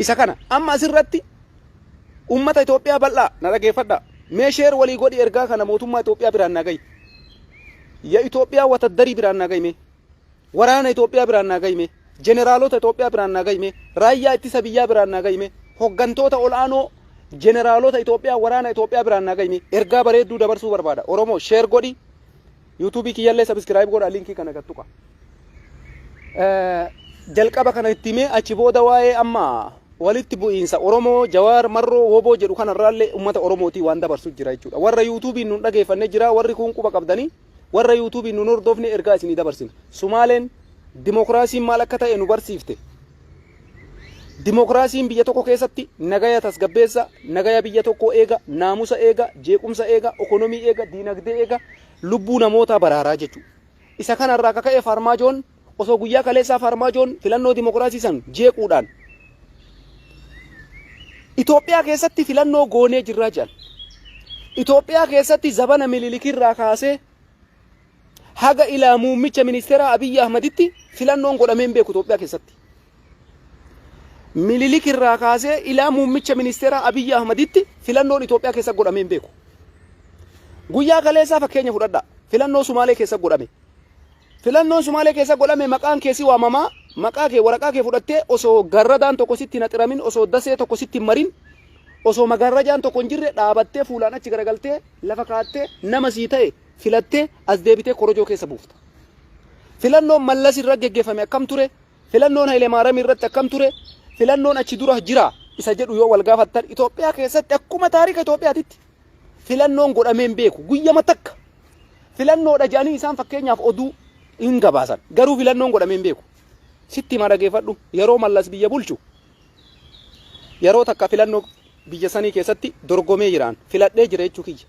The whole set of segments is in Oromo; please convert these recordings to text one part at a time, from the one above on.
Isa kana amma asirratti ummata Itoophiyaa bal'aa na dhageeffadha. Mee share walii godhi ergaa kana mootummaa Itoophiyaa biraan naa gahi. Ya Itoophiyaa wataddarii biraan naa gahi mee. Waraana Itoophiyaa biraan naa gahi mee. Jeneraalota Itoophiyaa biraan naa gahi mee. Raayyaa ittisa biyyaa biraan naa gahi mee. Hoggantoota ol'aanoo jeneraalota Itoophiyaa waraana Itoophiyaa biraan naa gahi mee. Ergaa bareedduu dabarsuu barbaada. Oromoo share godhi. Yuutuubii kiyyallee subscribe godha linkii kana gad tuqa. Jalqaba kana itti himee achi booda waa'ee amma walitti bu'iinsa Oromoo Jawaar Marroo Woboo jedhu kanarraallee uummata Oromootii waan dabarsu jira jechuudha. Warra yuutuubiin nun dhageeffanne jira warri kuun quba qabdanii warra yuutuubiin nun hordofne ergaa isinii dabarsina. Sumaaleen dimokiraasiin maal akka ta'e nu barsiifte. Dimokiraasiin biyya tokko keessatti nagaya tasgabbeessa, nagaya biyya tokkoo eega, naamusa eega, jeequmsa eega, okonomii eega, diinagdee eega, lubbuu namootaa baraaraa jechuudha. Isa kanarraa akka ka'e Farmaajoon osoo guyyaa kaleessaa Farmaajoon filannoo dimokiraasii san jeequudhaan Itoophiyaa keessatti filannoo goonee jirraa jedhan. Itoophiyaa keessatti zabana Minilikirraa kaasee haga ilaa muummicha ministeeraa Abiyyi Ahmaditti filannoon godhamee hin beeku Itoophiyaa keessatti. Minilik irraa kaasee ilaa muummicha ministeeraa Abiyyi Ahmaditti filannoon Itoophiyaa keessa godhamee hin beeku. Guyyaa kaleessaa fakkeenya fudhadhaa. Filannoo Sumaalee keessa godhame. Filannoon Sumaalee keessa godhame maqaan kee si waamamaa, maqaa kee waraqaa kee fudhattee osoo garradaan tokko sitti hin haxiramin, osoo dasee tokko sitti hin marin, osoo magarrajaan tokko hin jirre dhaabattee fuulaan achi garagaltee lafa kaattee nama sii ta'e filattee as deebitee korojoo keessa buufta. Filannoon Mallas irra geggeeffame akkam ture? Filannoon Hayilemaariyam irratti akkam ture? Filannoon achi dura jira isa jedhu yoo wal gaafattan Itoophiyaa keessatti akkuma taarika Itoophiyaatitti filannoon godhamee hin beeku. Guyyama takka filannoodha jedhanii isaan fakkeenyaaf oduu hin gabaasan. Garuu filannoon godhamee hin beeku. Sitti himaa dhageeffadhu yeroo Mallas biyya bulchu yeroo takka filannoo biyya sanii keessatti dorgomee jiraan filadhee jira jechuu kiyya.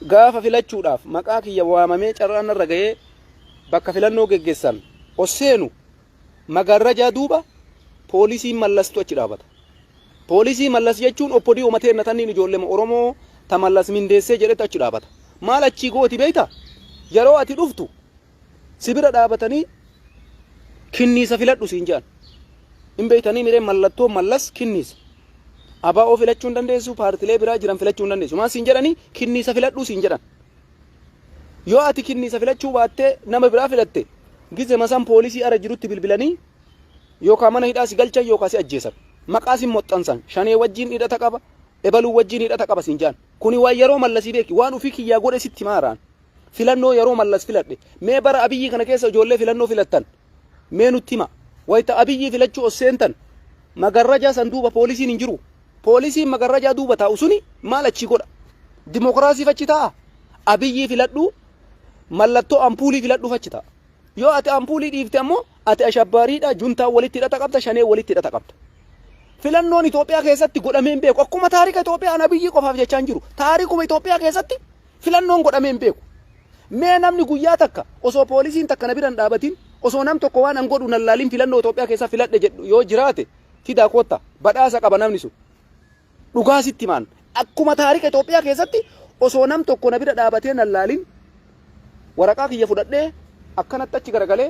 Gaafa filachuudhaaf maqaa kiyya waamamee carraan narra ga'ee bakka filannoo geggessan os seenu magarrajaa duuba poolisiin Mallastu achi dhaabata. Poolisii Mallas jechuun OPDO mateenna tanniin ijoollema Oromoo ta Mallas mindeessee jedhetu achi dhaabata. Maal achii gooti beekta? Yeroo ati dhuftu si bira dhaabatanii kinniisa filadhu siin jedhan. Hin beektanii miree mallattoo Mallas kinniisa. ABO filachuu hin dandeessu, paartilee biraa jiran filachuu hin dandeessu. Maal siin jedhanii kinniisa filadhu siin jedhan. Yoo ati kinniisa filachuu baattee nama biraa filatte gizema san poolisii ara jirutti bilbilanii yookaan mana hidhaa si galchan yookaan si ajjeesan. Maqaa si moxxansan shanee wajjin hidhata qaba, ebaluu wajjin hidhata qaba siin jedhan. Kuni waan yeroo Mallasii beeki waan ofii kiyyaa godhe sitti maaraan. Filannoo yeroo Mallas filadhe. Mee bara Abiyyii kana keessa ijoollee filannoo filattan mee nutti hima. Wayita Abiyyii filachuu os seentan magarrajaa san duuba poolisiin hin jiru. Poolisiin magarrajaa duuba taa'u suni maal achii godha? Dimokiraasiif achi taa'a? Abiyyii filadhuu mallattoo ampuulii filadhuuf achi taa'a. Yoo ati ampuulii dhiifte ammoo ati ashabbaariidha, juntaan walitti hidhata qabda, shanee walitti hidhata qabda. Filannoon Itoophiyaa keessatti godhamee hin beeku. Akkuma taarika Itoophiyaa an Abiyyii qofaaf jechaa hin jiru. Taarikuma Itoophiyaa keessatti filannoon godhamee hin beeku. Mee namni guyyaa takka osoo poolisiin takka na bira hin dhaabatin osoo nam tokko waan an godhu nan laalin filannoo Itoophiyaa keessa filadhe jedhu yoo jiraate fidaa kootta badhaasa qaba namni sun. Dhugaa sitti himaan akkuma taarika Itoophiyaa keessatti osoo nam tokko na bira dhaabatee nan laalin waraqaa kiyya fudhadhee akkanatti achi garagalee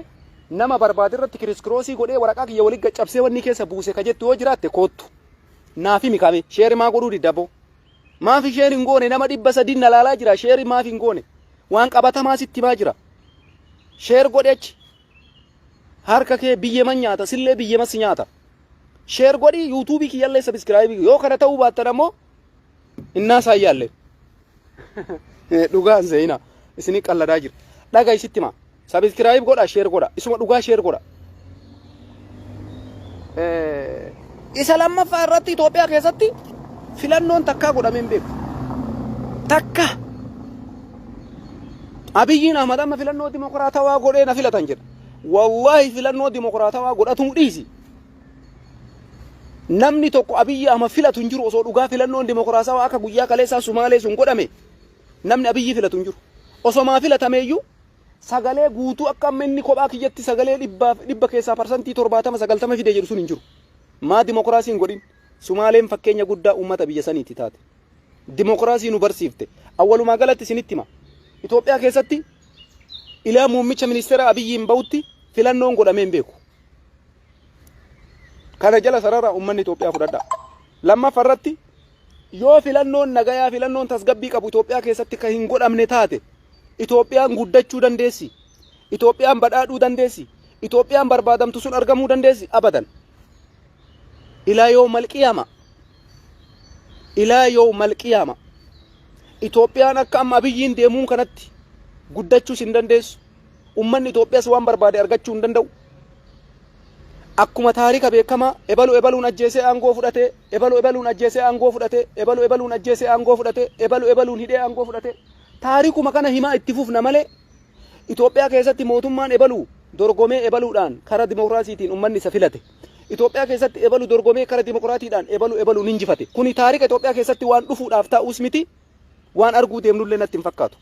nama barbaade irratti kiriskroosii godhee waraqaa kiyya walitti gaccabsee wanni keessa buuse ka jettu yoo jiraatte koottu. Naaf himi kame share maa godhuu didda boo. Maaf share hin goone nama 300 na laalaa jira share maaf hin goone waan qabatamaa sitti himaa jira. Share godhi achi. Harka kee biyyema nyaata sillee biyyema si nyaata. Share godhi yuutuubii kiyyallee sabiskiraayibii yoo kana ta'uu baattan ammoo innaa isaan yaalle. Dhugaan seenaa isinii qalladaa jira. Dhaga isitti himaa. Sabiskiraayib godha share godha isuma dhugaa share godha. Isa lammaffaa irratti Itoophiyaa keessatti filannoon takkaa godhamee hin beeku. Takka. Abiyyiin Ahmad amma filannoo dimokiraatawaa godhee na filatan jedha. Wallaahi filannoo dimokiraatawaa godhatuu dhiisi. Namni tokko Abiyyi Ahmad filatu hin jiru osoo dhugaa filannoon dimokiraatawaa akka guyyaa kaleessaa Sumaalee sun godhame namni Abiyyi filatu hin jiru. Osomaa filatameeyyuu sagalee guutuu akka amma inni kophaa kiyyatti sagalee dhibbaaf dhibba keessaa parsantii 70 90 fide jedhu sun hin jiru. Maa dimokiraasii hin godhin? Sumaaleen fakkeenya guddaa uummata biyya saniiti taate. Dimokiraasii nu barsiifte. Awwalumaa galatti isinitti hima. Itoophiyaa keessatti ilaa muummicha ministeera Abiyyiin bahutti filannoon godhamee hin beeku. Kana jala sarara ummanni Itoophiyaa fudhadha. Lammaffaa irratti, yoo filannoon nagayaa, filannoon tasgabbii qabu Itoophiyaa keessatti kan hin godhamne taate, Itoophiyaan guddachuu dandeessi? Itoophiyaan badhaadhuu dandeessi? Itoophiyaan barbaadamtu sun argamuu dandeessi? Abadan. Ilaa yoomal qiyaama. Ilaa yoomal qiyaama. Itoophiyaan akka amma Abiyyiin deemuun kanatti guddachuus hin dandeessu. Ummanni Itoophiyaas waan barbaade argachuu hin danda'u. Akkuma taarika beekamaa ebalu ebaluun ajjeesee aangoo fudhatee, ebalu ebaluun ajjeesee aangoo fudhatee, ebalu ebaluun ajjeesee aangoo fudhatee, ebalu ebaluun hidhee aangoo fudhatee. Taarikuma kana himaa itti fufna malee, Itoophiyaa keessatti mootummaan ebalu dorgomee ebaluudhaan karaa dimokiraasiitiin ummanni isa filate. Itoophiyaa keessatti ebalu dorgomee karaa dimokiraatiidhaan ebalu ebaluun injifate. Kuni taarika Itoophiyaa keessatti waan dhufuudhaaf ta'us miti, waan arguu deemnullee natti hin fakkaatu.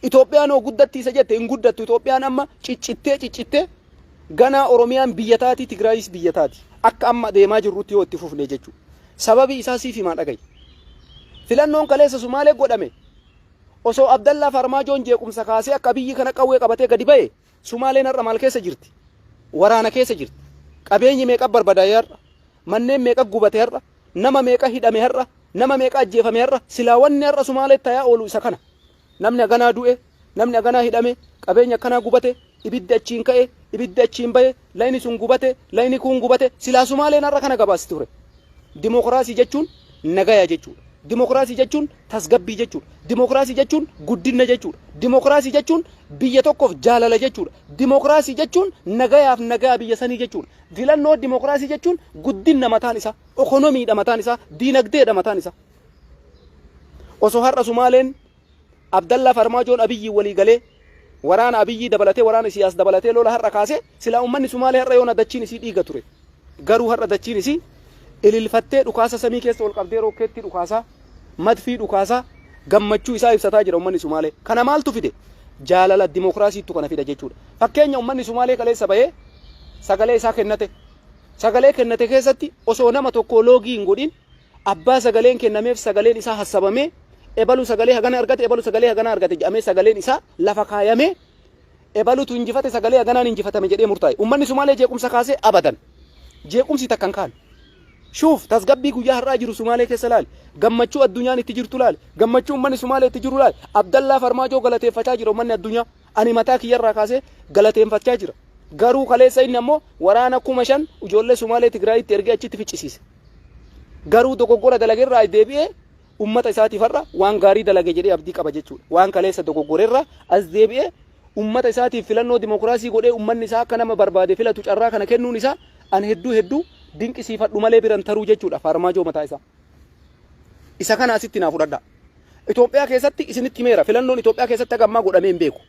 Itoophiyaan hoo guddatti isa jette, hin guddattu. Itoophiyaan amma ciccittee ciccittee ganaa Oromiyaan biyya taati, Tigraayis biyya taati. Akka amma deemaa jirrutti yoo itti fufne jechuudha. Sababii isaa siif himaa, dhagayi. Filannoon kaleessa Sumaalee godhame, osoo Abdallaa Farmaajoon jeequmsa kaasee akka biyyi kana qawwee qabatee gadi ba'e, Sumaaleen har'a maal keessa jirti? Waraana keessa jirti. Qabeenyi meeqa barbadaa'e har'a? Manneen meeqa gubate har'a? Nama meeqa hidhame har'a? Nama meeqa ajjeefame har'a? Silaa wanni har'a Sumaaleetti tayaa oolu isa kana. Namni haganaa du'e, namni haganaa hidhame, qabeenya akkanaa gubate, ibiddi achiin ka'e, ibiddi achiin bahe, layni sun gubate, layni kun gubate, silaa Sumaaleen har'a kana gabaasti ture. Dimokiraasii jechuun nagaya jechuudha. Dimokiraasii jechuun tasgabbii jechuudha. Dimokiraasii jechuun guddina jechuudha. Dimokiraasii jechuun biyya tokkoof jaalala jechuudha. Dimokiraasii jechuun nagayaaf nagaa biyya sanii jechuudha. Filannoo dimokiraasii jechuun guddina mataan isaa, ekonomiidha mataan isaa, diinagdeedha mataan isaa. Osoo har'a Sumaaleen Abdallaa Farmaajoon Abiyyi walii galee, waraana Abiyyii dabalatee, waraana Isiyaas dabalatee lola har'a kaasee, silaa uummanni Sumaalee har'a yoona dachiin isii dhiiga ture. Garuu har'a dachiin isii ililfattee, dhukaasa samii keessa ol qabdee, rokkeetti dhukaasaa, madfii dhukaasaa gammachuu isaa ibsataa jira uummanni Sumaalee. Kana maaltu fide? Jaalala dimokiraasiitu kana fida jechuudha. Fakkeenya, uummanni Sumaalee kaleessa bahee sagalee isaa kennate. Sagalee kennate keessatti osoo nama tokko loogii hin godhin, abbaa sagaleen kennameef sagaleen isaa hassabamee, ebalu sagalee hagana argate, ebalu sagalee hagana argate jedhamee, sagaleen isaa lafa kaayamee, ebalutu injifate, sagalee haganaan injifatame jedhee murtaa'e. Uummanni Sumaalee jeequmsa kaasee? Abadan. Jeequmsi takka hin kaane. Shuuf, tasgabbii guyyaa har'aa jiru Sumaalee keessa laali. Gammachuu addunyaan itti jirtu laali. Gammachuu uummanni Sumaalee itti jiru laali. Abdallaa Farmaajoo galateeffachaa jira uummanni addunyaa. Ani mataa kiyyarraa kaasee galateeffachaa jira. Garuu kaleessa inni ammoo waraana 5,000 ijoollee Sumaalee Tigraayitti ergee achitti ficcisiise. Garuu dogoggora dalagerraa deebi'ee ummata isaatiif har'a waan gaarii dalage jedhee abdii qaba jechuudha. Waan kaleessa dogoggorerraa as deebi'ee ummata isaatiif filannoo dimokiraasii godhee, ummanni isaa akka nama barbaade filatu carraa kana kennuun isaa an hedduu hedduu dinqisiifadhu malee biran taruu jechuudha Farmaajoo mataa isaa. Isa kana asitti naa fudhadhaa. Itoophiyaa keessatti isinitti himeera, filannoon Itoophiyaa keessatti haga ammaa godhamee hin beeku.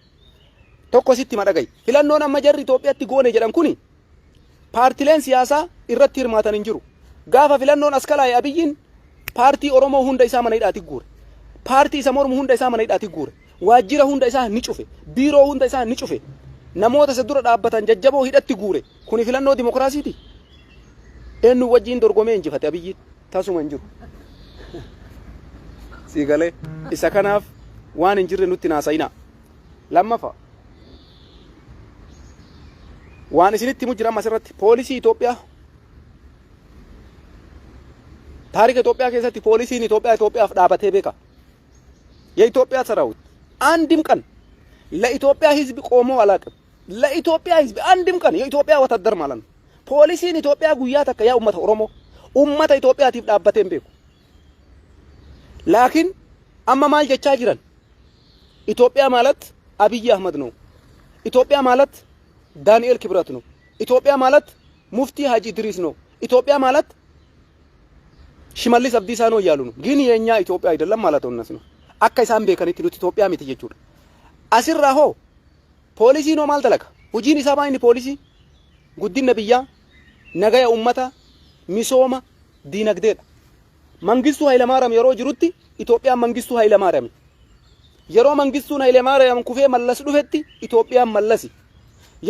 Tokko sitti hima, dhagayi. Filannoon amma jarri Itoophiyaatti goone jedhan kuni paartileen siyaasaa irratti hirmaatan hin jiru. Gaafa filannoon as kalaa'e, Abiyyiin paartii Oromoo hunda isaa mana hidhaatti guure. Paartii isa mormu hunda isaa mana hidhaatti guure. Waajjira hunda isaa ni cufe. Biiroo hunda isaa ni cufe. Namoota isa dura dhaabbatan jajjaboo hidhatti guure. Kuni filannoo dimokiraasiiti? Eenyu wajjin dorgomee injifate Abiyyiin? Tasuma hin jiru. Sii galee? Isa kanaaf waan hin jirre nutti naasa'inaa. Lammaffaa, waan isinitti himu jira amma asirratti. Poolisii Itoophiyaa, taarika Itoophiyaa keessatti poolisiin Itoophiyaa Itoophiyaaf dhaabatee beeka? የኢትዮጵያ ሰራዊት አንድም ቀን ለኢትዮጵያ ሕዝብ ቆሞ አላውቅም። ለኢትዮጵያ ሕዝብ አንድም ቀን፣ የኢትዮጵያ ወታደር ማለት ነው። Poolisiin Itoophiyaa guyyaa takka, yaa ummata Oromoo, ummata Itoophiyaatiif dhaabbatee hin beeku. Laakiin amma maal jechaa jiran? ኢትዮጵያ ማለት አብይ አህመድ ነው። ኢትዮጵያ ማለት ዳንኤል ክብረት ነው። ኢትዮጵያ ማለት ሙፍቲ ሀጂ ኢድሪስ ነው። ኢትዮጵያ ማለት ሽመልስ አብዲሳ ነው እያሉ ነው። ግን የኛ ኢትዮጵያ አይደለም ማለት ነው። እነሱ ነው akka isaan beekanitti nuti Itoophiyaa miti jechuudha. Asirraa hoo, poolisiin hoo maal dalaga? Hojiin isaa maa inni poolisii? Guddina biyyaa, nagaya ummata, misooma, diinagdeedha. Mangistuu Hayilamaariyaam yeroo jirutti Itoophiyaan Mangistuu Hayilamaariyaam. Yeroo Mangistuun Hayilamaariyaam kufee Mallas dhufetti Itoophiyaan Mallasi.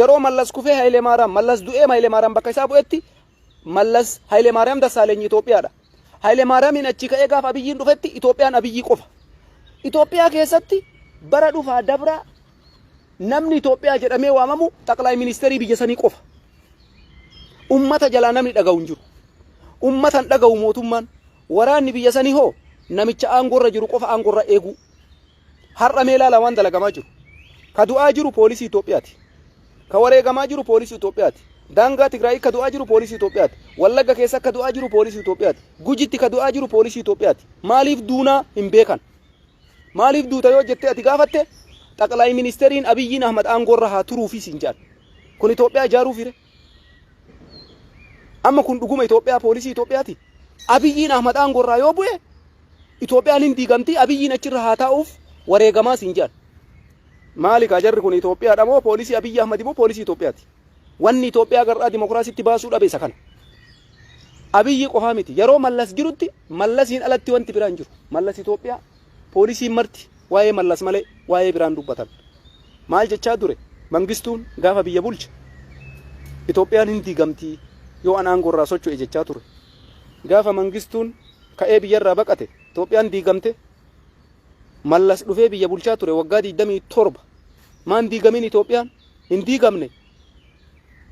Yeroo Mallas kufee Hayilamaariyaam, Mallas du'ee Hayilamaariyaam bakka isaa bu'etti, Mallas Hayilamaariyaam Dassaaleny Itoophiyaadha. Hayilamaariyaamiin achi ka'ee gaafa Abiyyiin dhufetti Itoophiyaan Abiyyii qofa. Itoophiyaa keessatti bara dhufaa dabraa namni Itoophiyaa jedhamee waamamu xaqlaay ministeerii biyya sanii qofa. Ummata jalaa namni dhaga'u hin jiru. Ummata hin dhaga'u mootummaan. Waraanni biyya sanii hoo namicha aangorra jiru qofa aangorra eeguu. Har'a mee ilaalaa waan dalagamaa jiru. Ka du'aa jiru poolisii Itoophiyaati. Ka wareegamaa jiru poolisii Itoophiyaati. Daangaa Tigraayii ka du'aa jiru poolisii Itoophiyaati. Wallagga keessa ka du'aa jiru poolisii Itoophiyaati. Gujitti ka du'aa jiru poolisii Itoophiyaati. Maaliif duunaa hin beekan. Maaliif duuta yoo jettee ati gaafatte xaqlaay ministeeriin Abiyyiin Ahmad aangoorra haa turuufi siin jedhan. Kun Itoophiyaa ijaaruuf hire. Amma kun dhuguma Itoophiyaa poolisii Itoophiyaati. Abiyyiin Ahmad aangoorraa yoo bu'e Itoophiyaan hin diigamti, Abiyyiin achirra haa taa'uuf wareegamaa siin jedhan. Maali kaa jarri kun Itoophiyaadha moo poolisii Abiyyi Ahmad moo poolisii Itoophiyaati? Wanni Itoophiyaa gar'aa dimokiraasiitti baasuu dhabe isa kana. Abiyyi qofaa miti. Yeroo Mallas jirutti Mallasiin alatti wanti biraan jiru. Mallas Itoophiyaa poolisiin marti waa'ee Mallas malee waa'ee biraan dubbatan. Maal jechaa ture? Mangistuun gaafa biyya bulche Itoophiyaan hin diigamti yoo an aangoo irraa socho'e jechaa ture. Gaafa Mangistuun ka'ee biyyarraa baqate Itoophiyaan diigamte. Mallas dhufee biyya bulchaa ture waggaa 27. Maan diigamin Itoophiyaan? Hin diigamne.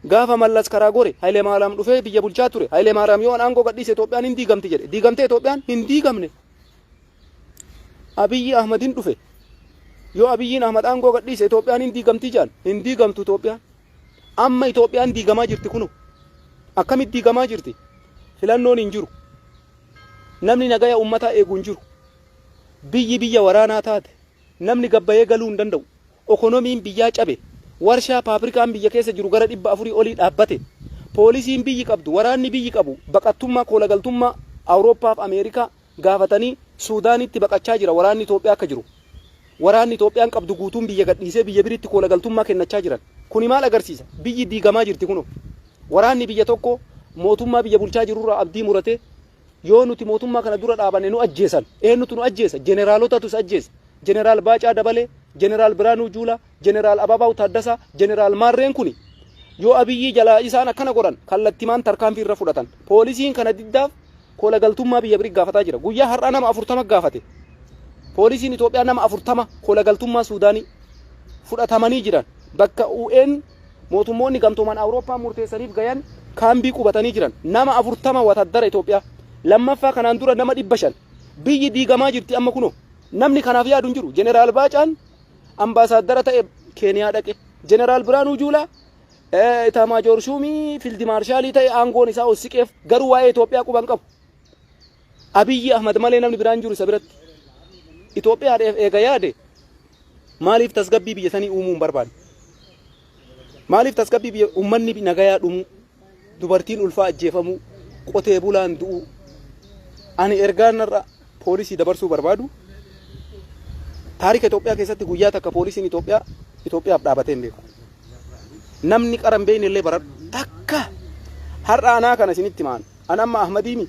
Gaafa Mallas karaa gore Haile Maariyaam dhufee biyya bulchaa ture. Haile Maariyaam yoo an aangoo gadhiise Itoophiyaan hin diigamti jedhe. Diigamtee Itoophiyaan? Hin diigamne. Abiyyi Ahmadin dhufe. Yoo Abiyyiin Ahmad aangoo gadhiise Itoophiyaan hin diigamti jedhan. Hin diigamtu Itoophiyaan. Amma Itoophiyaan diigamaa jirti kuno. Akkamitti diigamaa jirti? Filannoon hin jiru. Namni nagaya uummataa eegu hin jiru. Biyyi biyya waraanaa taate. Namni gabbayee galuu hin danda'u. Okonomiin biyyaa cabe. Warshaa paaprikaan biyya keessa jiru gara 400 olii dhaabbate. Poolisiin biyyi qabdu, waraanni biyyi qabu baqattummaa koolagaltummaa Awurooppaaf Ameerikaa gaafatanii Suudaanitti baqachaa jira waraanni Itoophiyaa akka jiru. Waraanni Itoophiyaan qabdu guutuun biyya gadhiisee biyya biritti koolagaltummaa kennachaa jiran. Kuni maal agarsiisa? Biyyi diigamaa jirti kunoo. Waraanni biyya tokko mootummaa biyya bulchaa jirurraa abdii muratee yoo nuti mootummaa kana dura dhaabanne nu ajjeesan. Eenyutu nu ajjeesa? Jeneraalotatu isa ajjeesa. Jeneraal Baacaa Dabalee, Jeneraal Biraanuu Juulaa, Jeneraal Ababaw Taaddasaa, Jeneraal Maarreen kuni yoo Abiyyii jalaa isaan akkana godhan kallattimaan tarkaanfii irra fudhatan. Poolisiin kana diddaaf koolagaltummaa biyya birii gaafataa jira. Guyyaa har'aa nama 40 gaafate. Poolisiin Itoophiyaa nama 40 koolagaltummaa Suudaanii fudhatamanii jiran. Bakka UN mootummoonni gamtooman Awurooppaa murteessaniif gayan kaambii qubatanii jiran. Nama 40 wataddara Itoophiyaa. Lammaffaa kanaan dura nama 500. Biyyi diigamaa jirti amma kunoo. Namni kanaaf yaadu hin jiru. Jeneraal Baacaan ambaasaaddara ta'e Keeniyaa dhaqe. Jeneraal Biraanuu Juulaa Itaamaajoor Shuumii Fiildi Maarshaalii ta'e aangoon isaa ol siqeef garuu waa'ee Itoophiyaa quban qabu. Abiyyi Ahmad malee namni biraan jiru isa biratti. Itoophiyaadhaaf eega yaade maaliif tasgabbii biyya sanii uumuu hin barbaanne? Maaliif tasgabbii biyya uummanni nagayaa dhumuu, dubartiin ulfaa ajjeefamuu, qotee bulaan du'uu? Ani ergaan narra poolisii dabarsuu barbaadu taarika Itoophiyaa keessatti guyyaa takka poolisiin Itoophiyaa Itoophiyaaf dhaabatee hin beeku. Namni qara hin beekne illee baradhu. Takka har'a anaa kana isinitti himaan. An amma Ahmadiimi.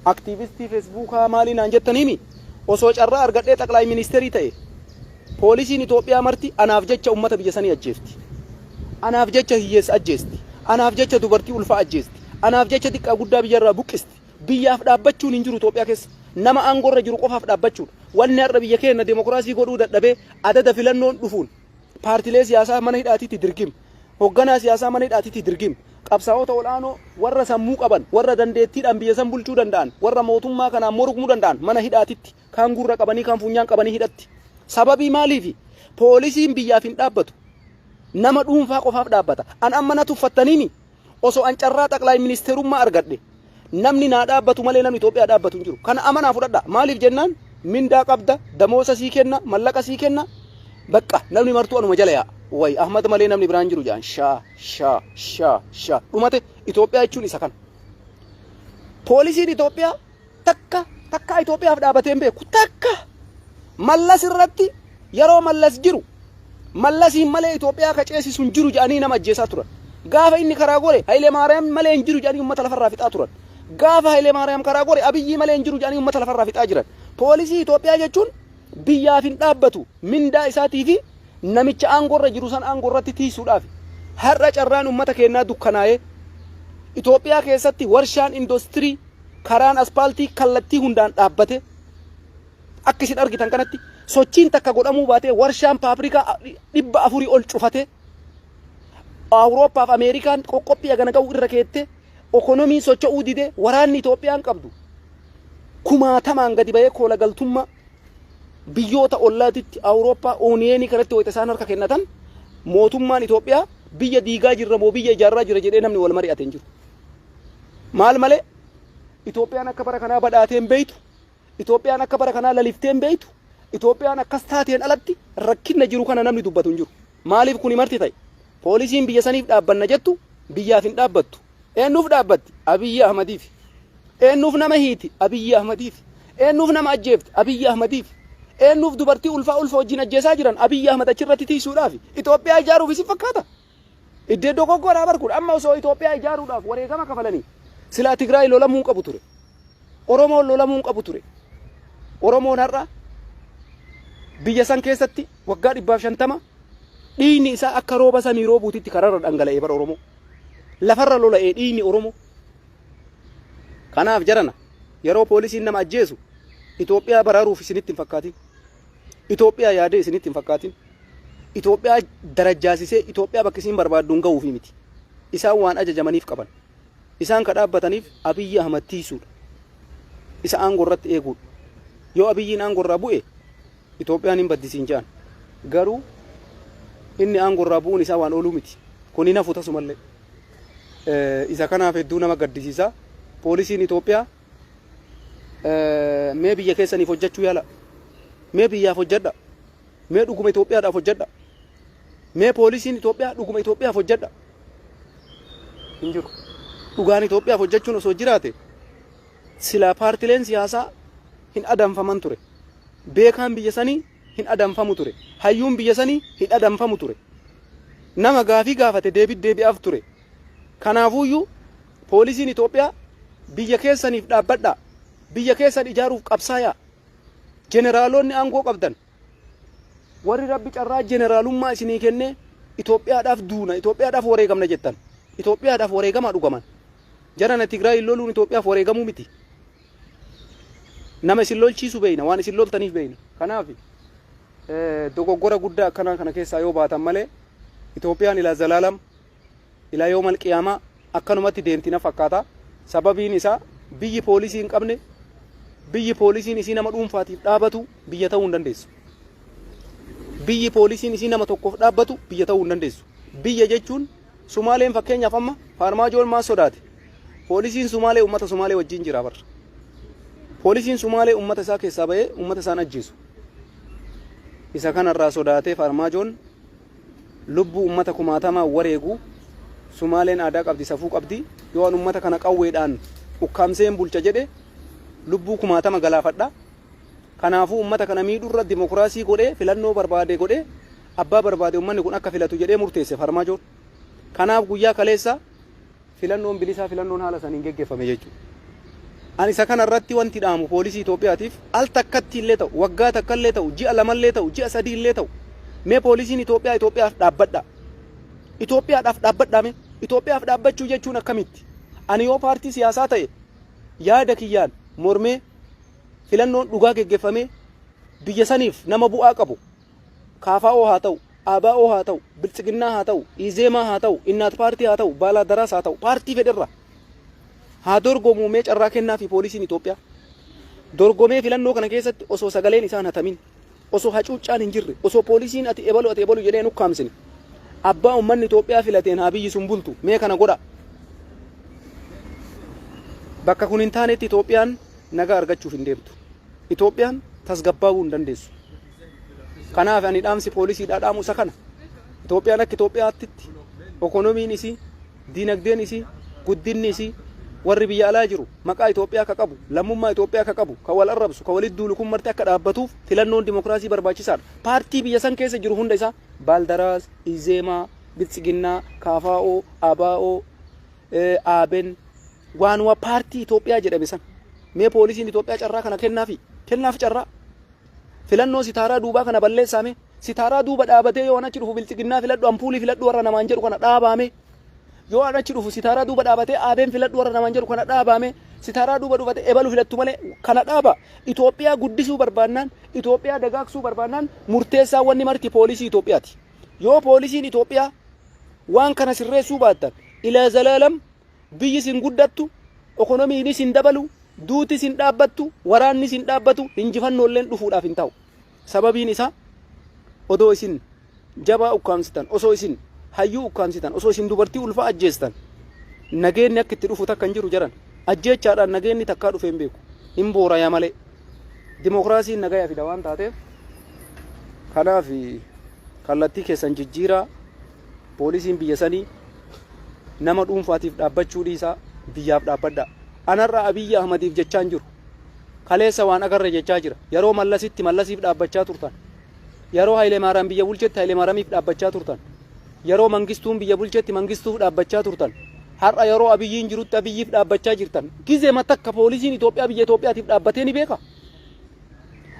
Aktiivistii Feesbuukaa maalii naan jettaniimi. Osoo carraa argadhee xaqlaay ministeerii ta'e poolisiin Itoophiyaa marti anaaf jecha uummata biyya sanii ajjeefti. Anaaf jecha hiyyeessa ajjeesti. Anaaf jecha dubartii ulfaa ajjeesti. Anaaf jecha xiqqaa guddaa biyyarraa buqqisti. Biyyaaf dhaabbachuun hin jiru Itoophiyaa keessa. Nama aangorra jiru qofaaf dhaabbachuudha. Wanni har'a biyya keenya demokiraasii godhuu dadhabee adada filannoon dhufuun paartilee siyaasaa mana hidhaatiitti dirgim. Hogganaa siyaasaa mana hidhaatiitti dirgim. Qabsaa'ota ol'aanoo warra sammuu qaban, warra dandeettiidhaan biyya san bulchuu danda'an, warra mootummaa kanaan mormuu danda'an mana hidhaatitti kaan gurra qabanii kaan funyaan qabanii hidhatti. Sababii maaliifi? Poolisiin biyyaaf hin dhaabbatu. Nama dhuunfaa qofaaf dhaabbata. An amma na tuffattaniimi osoo an carraa xaqlaay ministeerummaa argadhe namni naa dhaabbatu malee namni Itoophiyaa dhaabbatu hin jiru. Kana amanaa fudhadha. Maaliif jennaan mindaa qabda, damoosa sii kenna, mallaqa sii kenna. Bakka namni martuu anuma jala yaa'a. Way Ahmad malee namni biraan jiru jedhan shaa shaa shaa shaa dhumate Itoophiyaa jechuun isa kana. Poolisiin Itoophiyaa takka takka Itoophiyaaf dhaabatee hin beeku takka Mallas irratti yeroo Mallas jiru Mallasiin malee Itoophiyaa ka ceesisu hin jiru jedhanii nama ajjeesaa turan. Gaafa inni karaa gore Hayilee Maariyaam malee hin jiru jedhanii uummata lafarraa fixaa turan. Gaafa Hayilee Maariyaam karaa gore Abiyyii malee hin jiru jedhanii uummata lafarraa fixaa jiran. Poolisii Itoophiyaa jechuun biyyaaf hin dhaabbatu mindaa isaatii fi namicha aangorra jiru san aangorratti tiisuudhaaf. Har'a carraan uummata keenyaa dukkanaa'ee Itoophiyaa keessatti warshaan indoostirii karaan aspaaltii kallattii hundaan dhaabbate akka isin argitan kanatti sochiin takka godhamuu baatee warshaan paabrikaa 400 ol cufate. Awurooppaaf Ameerikaan qoqqophii hagana ga'u irra keette, okonomiin socho'uu dide, waraanni Itoophiyaan qabdu kumaatamaan gadi ba'ee koola galtummaa biyyoota ollaatitti, Awurooppaa Ooniyeenii kanatti wayita isaan harka kennatan, mootummaan Itoophiyaa biyya diigaa jirra moo biyya ijaarraa jira jedhee namni wal mari'ate hin jiru. Maal malee Itoophiyaan akka bara kanaa badhaatee hin beeytu. Itoophiyaan akka bara kanaa laliftee hin beeytu. Itoophiyaan akkas taateen alatti rakkinna jiru kana namni dubbatu hin jiru. Maaliif kuni marti ta'e? Poolisiin biyya saniif dhaabbanna jettu biyyaaf hin dhaabbattu. Eennuuf dhaabbatti? Abiyyi Ahmadiif. Eennuuf nama hiiti? Abiyyi Ahmadiif. Eennuuf nama ajjeefti? Abiyyi Ahmadiif. Eennuuf dubartii ulfaa ulfa wajjin ajjeesaa jiran? Abiyyi Ahmad achirratti tiisuudhaaf. Itoophiyaa ijaaruuf isin fakkaata? Iddee dogoggoraa bar kun. Amma osoo Itoophiyaa ijaaruudhaaf wareegama kafalanii silaa Tigraay lolamuu hin qabu ture. Oromoon lolamuu hin qabu ture. Oromoon har'a biyya san keessatti waggaa 150 dhiigni isaa akka rooba samii roobuutitti kararra dhangala'ee bara Oromoo. Lafarra lola'ee dhiigni Oromoo. Kanaaf jarana, yeroo poolisiin nama ajjeesu Itoophiyaa baraaruuf isinitti hin fakkaatin. Itoophiyaa yaadee isinitti hin fakkaatin. Itoophiyaa darajjaasisee Itoophiyaa bakka isiin barbaaddu hin ga'uufi miti. Isaan waan ajajamaniif qaban. Isaan ka dhaabbataniif Abiyyi Ahmad tiisuudha. Isa aangoo irratti eeguudha. Yoo Abiyyiin aangoo irraa bu'e Itoophiyaan hin baddi siin jedhan. Garuu inni aangoo irraa bu'uun isaa waan ooluu miti. Kun hin hafu tasumallee. Isa kanaaf hedduu nama gaddisiisa. Poolisiin Itoophiyaa, mee biyya keessaniif hojjechuu yaala. Mee biyyaaf hojjedha. Mee dhuguma Itoophiyaadhaaf hojjedha. Mee poolisiin Itoophiyaa dhuguma Itoophiyaaf hojjedha. Hin jiru. Dhugaan Itoophiyaaf hojjechuun osoo jiraate silaa paartileen siyaasaa hin adamfaman ture. Beekaan biyya sanii hin adamfamu ture. Hayyuun biyya sanii hin adamfamu ture. Nama gaafii gaafate deebi deebi'aaf ture. Kanaafuuyyuu poolisiin Itoophiyaa, biyya keessaniif dhaabbadhaa. Biyya keessan ijaaruuf qabsaayaa. Jeneraalonni aangoo qabdan, warri Rabbi carraa jeneraalummaa isinii kennee Itoophiyaadhaaf duuna, Itoophiyaadhaaf wareegamna jettan, Itoophiyaadhaaf wareegamaa dhugaman. Jarana, Tigraayin loluun Itoophiyaaf wareegamuu miti. Nama isin lolchiisu beeyna, waan isin loltaniif beeyna. Kanaaf dogoggora guddaa akkanaa kana keessaa yoo baatan malee Itoophiyaan ilaa zalaalam, ilaa yoomal qiyaamaa akkanumatti deemti na fakkaata. Sababiin isaa biyyi poolisii hin qabne, biyyi poolisiin isii nama dhuunfaatiif dhaabatu biyya ta'uu hin dandeessu. Biyyi poolisiin isii nama tokkoof dhaabbatu biyya ta'uu hin dandeessu. Biyya jechuun, Sumaaleen fakkeenyaaf, amma Faarmaajoon maal sodaate? Poolisiin Sumaalee uummata Sumaalee wajjin jira barra. Poolisiin Sumaalee uummata isaa keessaa bahee uummata isaan ajjeesu. Isa kanarraa sodaatee Faarmaajoon lubbuu uummata kumaatamaa wareegu. Sumaaleen aadaa qabdi, safuu qabdi. Yoo an uummata kana qawweedhaan ukkaamseen bulcha jedhe lubbuu kumaatama galaafadha. Kanaafuu uummata kana miidhurra dimokiraasii godhee, filannoo barbaade godhee, abbaa barbaade uummanni kun akka filatu jedhee murteesse Farmaajoon. Kanaaf guyyaa kaleessa filannoon bilisaa, filannoon haala saniin geggeeffame jechuudha. Ani isa kana irratti wanti dhaamu poolisii Itoophiyaatiif, al takkatti illee ta'u, waggaa takka illee ta'u, ji'a 2 illee ta'u, ji'a 3 illee ta'u, mee poolisiin Itoophiyaa Itoophiyaaf dhaabbadha. Itoophiyaadhaaf dhaabbadhaa mee. Itoophiyaaf dhaabbachuu jechuun akkamitti? Ani yoo paartii siyaasaa ta'e yaada kiyyaan mormee, filannoon dhugaa geggeeffamee biyya saniif nama bu'aa qabu, KFO haa ta'u, ABO haa ta'u, Biltsiginnaa haa ta'u, Izeemaa haa ta'u, Innaat paartii haa ta'u, Baalaadaraas haa ta'u, paartii fedherra haa dorgomuu, mee carraa kennaa fi poolisiin Itoophiyaa dorgomee filannoo kana keessatti osoo sagaleen isaan hatamin, osoo hacuuccaan hin jirre, osoo poolisiin ati ebalu ati ebalu jedhee hin ukkaamsine, abbaa uummanni Itoophiyaa filateen haa biyyi sun bultu, mee kana godha. Bakka kun hin taanetti Itoophiyaan nagaa argachuuf hin deemtu. Itoophiyaan tasgabbaa'uu hin dandeessu. Kanaaf ani dhaamsi poolisiidhaa dhaamu isa kana. Itoophiyaan akka Itoophiyaatti okonomiin isii, diinagdeen isii, guddinni isii, warri biyya alaa jiru maqaa Itoophiyaa ka qabu, lammummaa Itoophiyaa ka qabu, ka wal arrabsu, ka walitti duulu kun marti akka dhaabbatuuf filannoon dimokiraasii barbaachisaadha. Paartii biyya san keessa jiru hunda isaa, Baaldaraas, Izeemaa, Biltsiginnaa, KFO, ABO, ABN, waanuma paartii Itoophiyaa jedhame san. Mee poolisiin Itoophiyaa carraa kana kennaafi. Kennaaf carraa. Filannoo sitaaraa duubaa kana balleessaame. Sitaaraa duuba dhaabatee yoo an achi dhufu Biltsiginnaa filadhu, ampuulii filadhu warra namaan jedhu kana dhaabaame. Yoo an achi dhufu sitaaraa duuba dhaabatee ABN filadhu warra namaan jedhu kana dhaabaame. Sitaaraa duuba dhufatee ebalu filattu malee kana dhaaba. Itoophiyaa guddisuu barbaannaan, Itoophiyaa dagaagsuu barbaannaan, murteessaa wanni marti poolisii Itoophiyaati. Yoo poolisiin Itoophiyaa Waan kana sirreessuu baattan ilaa zalaalam biyyi sin guddattu, ekonomiinis hin dabalu, duutis hin dhaabbattu, waraannis hin dhaabbatu, injifannoolleen dhufuudhaaf hin ta'u. Sababiin isaa odoo isin jabaa ukkaamsitan, osoo isin hayyuu ukkaamsitan, osoo isin dubartii ulfaa ajjeestan nageenni akka itti dhufu takka hin jiru jaran. Ajjeechaadhaan nageenni takkaa dhufee hin beeku. Hin booraya malee. Dimokiraasiin nagaya fida waan taateef kanaaf kallattii keessan jijjiiraa. Poolisiin biyya sanii nama dhuunfaatiif dhaabbachuu dhiisaa, biyyaaf dhaabbadhaa. Anarra Abiyyi Ahmadiif jechaa hin jiru. Kaleessa waan agarre jechaa jira. Yeroo Mallasitti Mallasiif dhaabbachaa turtan. Yeroo Haayilemaaraam biyya bulchetti Haayilemaaramiif dhaabbachaa turtan. Yeroo Mangistuun biyya bulchetti Mangistuuf dhaabbachaa turtan. Har'a yeroo Abiyyiin jirutti Abiyyiif dhaabbachaa jirtan. Gizema takka poolisiin Itoophiyaa biyya Itoophiyaatiif dhaabbatee ni beeka?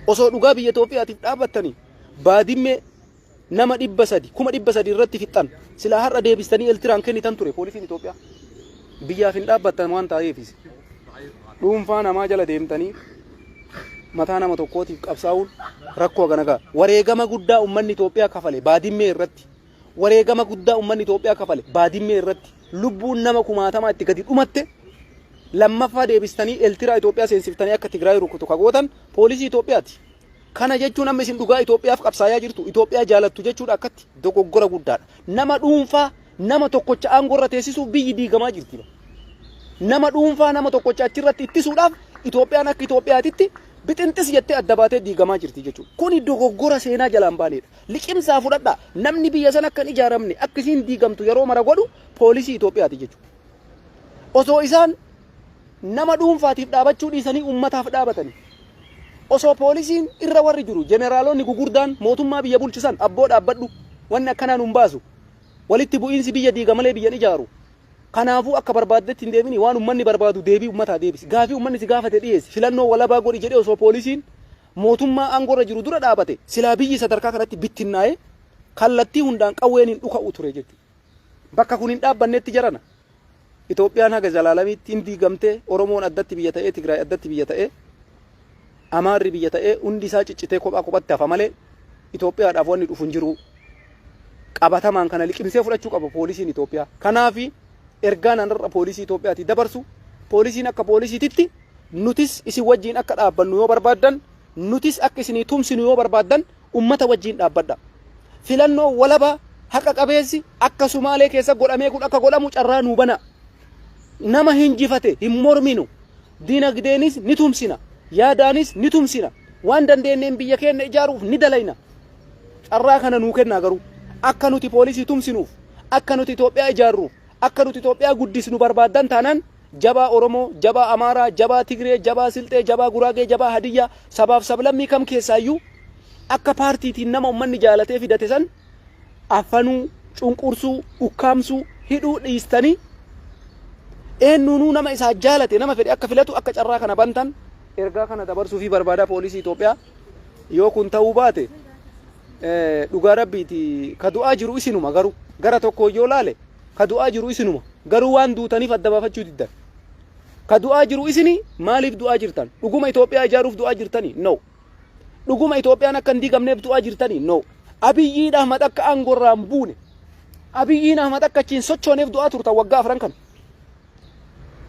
Osoo dhugaa biyya Itoophiyaatiif dhaabbattanii Baadimmee nama 300, 300,000 irratti fixxan. Silaa har'a deebistanii Eltiraan kennitan ture poolisiin Itoophiyaa. Biyyaaf hin dhaabbattan waan ta'eefis. Dhuunfaa namaa jala deemtanii mataa nama tokkootiif qabsaa'uun rakkoo hagana ga'a. Wareegama guddaa uummanni Itoophiyaa kafale Baadimmee irratti. Wareegama guddaa uummanni Itoophiyaa kafale Baadimmee irratti. Lubbuun nama kumaatamaa itti gadi dhumatte lammaffaa deebistanii Eltiraa Itoophiyaa seensiftanii akka Tigraay rukutu ka gootan poolisii Itoophiyaati. Kana jechuun amma isin dhugaa Itoophiyaaf qabsaayaa jirtu, Itoophiyaa jaalattu jechuudha akkatti dogoggora guddaadha. Nama dhuunfaa nama tokkocha aangoo irra teessisuuf biyyi diigamaa jirti. Nama dhuunfaa nama tokkocha achirratti ittisuudhaaf Itoophiyaan akka Itoophiyaatitti bixinxis jettee adda baatee diigamaa jirti jechuudha. Kuni dogoggora seenaa jalaan baanedha. Liqimsaa fudhadhaa. Namni biyya sana akka hin ijaaramne, akka isiin diigamtu yeroo mara godhu poolisii Itoophiyaati jechuudha. Osoo isaan nama dhuunfaatiif dhaabachuu dhiisanii uummataaf dhaabatanii. Osoo poolisiin irra warri jiru jeneraalonni gugurdaan mootummaa biyya bulchisan abboo dhaabbadhu, wanni akkanaa nun baasu. Walitti bu'iinsi biyya diiga malee biyya hin ijaaru. Kanaafuu akka barbaaddetti hin deemini, waan uummanni barbaadu deebii uummataa deebisi. Gaafii uummanni si gaafate dhiyeessi. Filannoo walabaa godhi jedhee osoo poolisiin mootummaa aangoo irra jiru dura dhaabate silaa biyyi sadarkaa kanatti bittinnaa'ee kallattii hundaan qawween hin dhuka'u ture jechuudha. Bakka kun hin dhaabbannetti jarana. Itoophiyaan haga zalaalamiitti hin diigamtee, Oromoon addatti biyya ta'ee, Tigraay addatti biyya ta'ee, Amaarri biyya ta'ee, hundi isaa ciccitee kophaa kophatti hafa malee Itoophiyaadhaaf wanni dhufu hin jiru. Qabatamaan kana liqimsee fudhachuu qaba poolisiin Itoophiyaa. Kanaaf ergaan anarra poolisii Itoophiyaatii dabarsu, poolisiin akka poolisiititti nutis isin wajjiin akka dhaabbannu yoo barbaaddan, nutis akka isinii tumsinu yoo barbaaddan ummata wajjiin dhaabbadha. Filannoo walabaa haqa qabeessi akka Sumaalee keessa godhamee kun akka godhamu carraa nuu bana. Nama hinjifate hin morminu. Dinagdeenis ni tumsina. Yaadaanis ni tumsina. Waan dandeenneen biyya keenya ijaaruuf ni dalayna. Carraa kana nuu kennaa garuu akka nuti poolisii tumsinuuf, akka nuti Itoophiyaa ijaarruuf, akka nuti Itoophiyaa guddisnu barbaaddan taanaan jabaa Oromoo, jabaa Amaaraa, jabaa Tigree, jabaa Silxee, jabaa Guraagee, jabaa Hadiyyaa, sabaaf sablammii kam keessaayyuu akka paartiitiin nama ummanni jaalatee fidate san affanuu, cunqursuu, ukkaamsuu, hidhuu dhiistanii eenyuunuu nama isaa jaalate, nama fedhe akka filatu akka carraa kana bantan ergaa kana dabarsuu fi barbaadaa poolisii Itoophiyaa. Yoo kun ta'uu baate dhugaa rabbiiti ka du'aa jiru isinuma, garuu gara tokko yoo laale ka du'aa jiru isinuma, garuu waan duutaniif adda baafachuu diddan. Ka du'aa jiru isini. Maaliif du'aa jirtan? Dhuguma Itoophiyaa ijaaruuf du'aa jirtanii? No. Dhuguma Itoophiyaan akka hin diigamneef du'aa jirtanii? No. Abiyyiin Ahmad akka aangoo irraa hin buune, Abiyyiin Ahmad akka achiin sochooneef du'aa turtan waggaa 4 kana.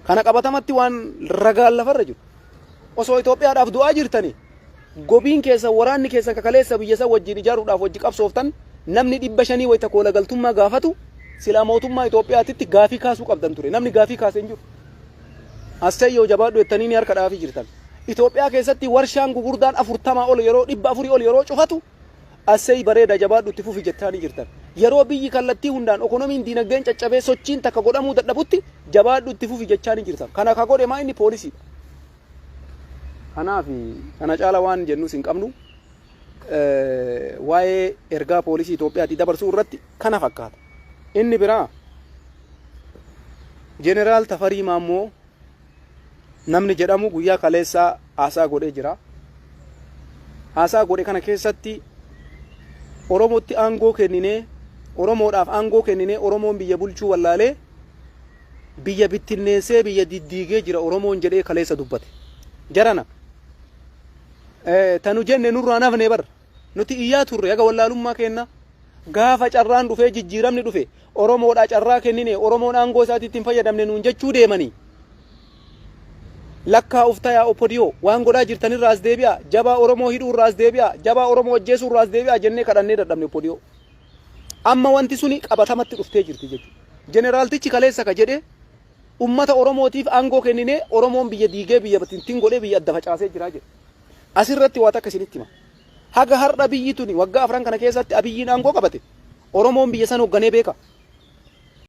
Kana qabatamatti waan ragaan lafarra jiru. Osoo Itoophiyaadhaaf du'aa jirtanii gobiin keessan, waraanni keessan kakaleessa biyya san wajjin ijaaruudhaaf wajji qabsooftan namni 500 wayita koola galtummaa gaafatu silaa mootummaa Itoophiyaatitti gaafii kaasuu qabdan ture. Namni gaafii kaasee hin jiru. Asseyyoo jabaadhu jettanii ni harka dhaafii jirtan. Itoophiyaa keessatti warshaan gugurdaan 40 ol yeroo 400 ol yeroo cufatu assey bareeda jabaadhu itti fufi jettaanii jirtan. Yeroo biyyi kallattii hundaan okonomiin diinagdeen caccabee sochiin takka godhamuu dadhabutti jabaadhu itti fufi jechaanii jirtan. Kana ka godhe maa inni poolisiidha. Kanaaf kana caala waan jennus hin qabnu. Waa'ee ergaa poolisii Itoophiyaatii dabarsuu irratti kana fakkaata. Inni biraa Jeneraal Tafarii Maammoo namni jedhamu guyyaa kaleessaa haasaa godhee jira. Haasaa godhe kana keessatti Oromootti aangoo kenninee, Oromoodhaaf aangoo kenninee Oromoon biyya bulchuu wallaalee biyya bittinneessee biyya diddiigee jira Oromoon jedhee kaleessa dubbate. Jarana tanu jenne nurraa nafne bar, nuti iyyaa turre haga wallaalummaa keenna. Gaafa carraan dhufee jijjiiramni dhufe Oromoodhaa carraa kennine, Oromoon aangoo isaatiitti hin fayyadamne nuun jechuu deemanii. Lakkaa uf tayaa OPDO, waan godhaa jirtan irraa as deebi'aa, jabaa Oromoo hidhuu irraa as deebi'aa, jabaa Oromoo ajjeesuu irraa as deebi'aa jennee kadhannee dadhabne OPDO. Amma wanti suni qabatamatti dhuftee jirti jechuudha. Jeneraaltichi kaleessa ka jedhe ummata Oromootiif aangoo kenninee Oromoon biyya diigee, biyya tintin godhee, biyya adda facaasee jira jedhe. Asirratti waa takka isinitti hima. Haga har'a biyyi tuni waggaa 4n kana keessatti Abiyyiin aangoo qabate, Oromoon biyya san hoogganee beeka.